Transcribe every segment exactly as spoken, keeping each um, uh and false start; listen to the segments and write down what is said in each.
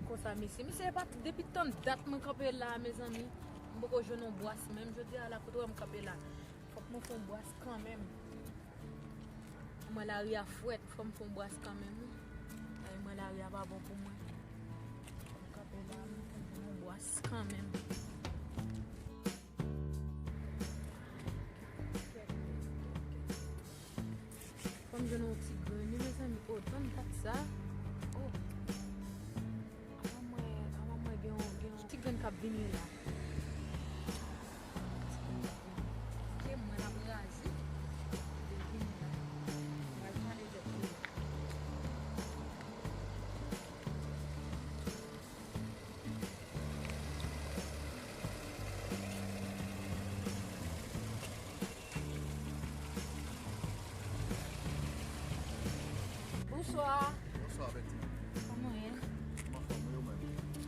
Konsa, mesye. Mesye, e pa depi tann dat mwen kanpe la, mezanmi. M poko jwenn yon bwas menm. Jodi a la, kote w wè m kanpe la. Fòk mwen fè yon bwas kanmenm. Mwen lari a frèt, fò m fè yon bwas kanmenm, wi. Ay, mwen lari a pa bon pou mwen. Fò m kanpe la, m fè yon bwas kanmenm. Fò m jwenn yon ti grenn, wi, mezanmi. Oh, tann dat sa. Oh. Avan mwen, avan mwen gen yon, gen yon ti grenn k ap vini la. Ti grenn k ap vini. Ke mwen l ap raze. Li vini la. Mwen al pale avèk li. Bonswa. Bonswa, Betty. Kòman w ye? M anfòm, wi, ou menm?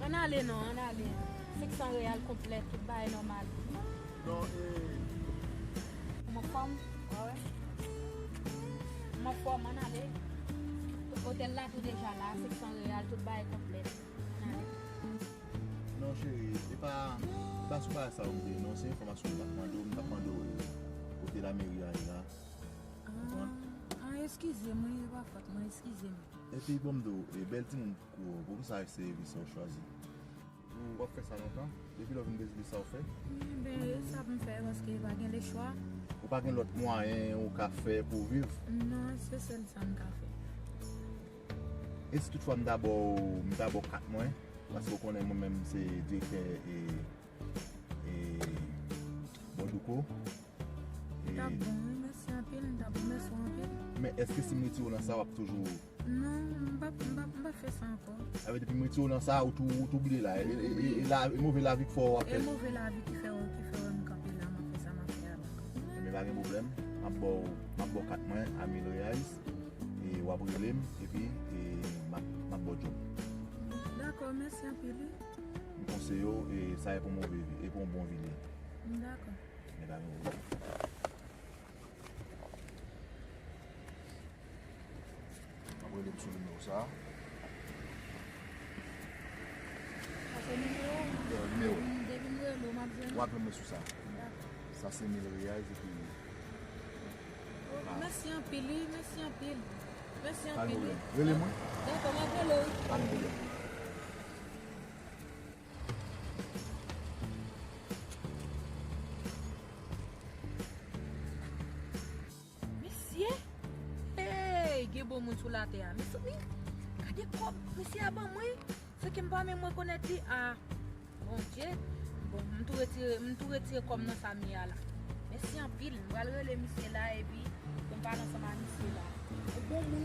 Ann ale non, ann ale. Senk san reyal konplèt, tout bagay nòmal. Non, e... Ou anfòm? Wè, wè. M anfòm, ann ale. Otèl la tou deja la, senk san reyal, tout bagay konplèt. Ann ale. Non, cheri, e pa, e pa sou bagay sa yo m te ye, non, se enfòmasyon m t ap mande w, m t ap mande w, e, kote lameri a ye la. Ou konprann? Ah, eskize m, wi, e pa fòt mwen, eskize m. Epi, bon, m di w, e, bèl timoun kou, poukisa se vi sa w chwazi? Ou w ap fè sa lontan? Depi lè w vin deside sa w fè? Wi, ben, e sa pou m fè, paske pa gen lechwa. Ou pa gen lòt mwayen ou ka fè pou w viv? Non, se sèl sa m ka fè. E si toutfwa m ta ba w, m ta ba w kat mwen? Paske w konnen mwen menm se direktè e, e Bòdouko. E... T ap bon, wi, mèsi anpil, m t ap remèsye w anpil. Men èske si m retire w nan sa, w ap toujou... Non, m p ap, m p ap, m p ap fè sa ankò. Sa vle di depi m retire w nan sa, ou tou, ou tou bliye la. E, e, e, e la, e move lavi k fè w ap fè. E move lavi ki fè w, ki fè w wè m kanpe la, m ap fè sa m ap fè a la. Ebyen, pa gen pwoblèm. M ap ba w, m ap ba w kat mwen a mil reais. E w ap rele m, epi, e, m ap, m ap ba w djòb. Dakò, mèsi anpil, wi. M konseye w, e sa e pou move vi, e pou yon bon vi li ye. Dakò. Men pa gen pwoblèm. M ap rele m sou nimewo sa a. Sa se nimewo w? Nimewo. Depi m rele w, m ap jwenn ou? W ap jwenn mwen sou sa. Dakò. Sa se mil reais epi... Oh, mèsi anpil, wi, mèsi anpil. Mèsi anpil, wi. Pa gen pwoblèm. Rele mwen. Dakò, m ap rele w, wi. Pa gen pwoblèm. Mesye! Hey, gen bon moun sou latè a. Mesye, wi. Gade kòb mesye a ban mwen. Se ke m pa menm rekonèt li. Ah, Bondye. Bon, m tou retire, m tou retire kòb nan sa m ye a la. Mèsi anpil. M pral rele misye la epi pou m pale ansanm ak misye la. Bon moun.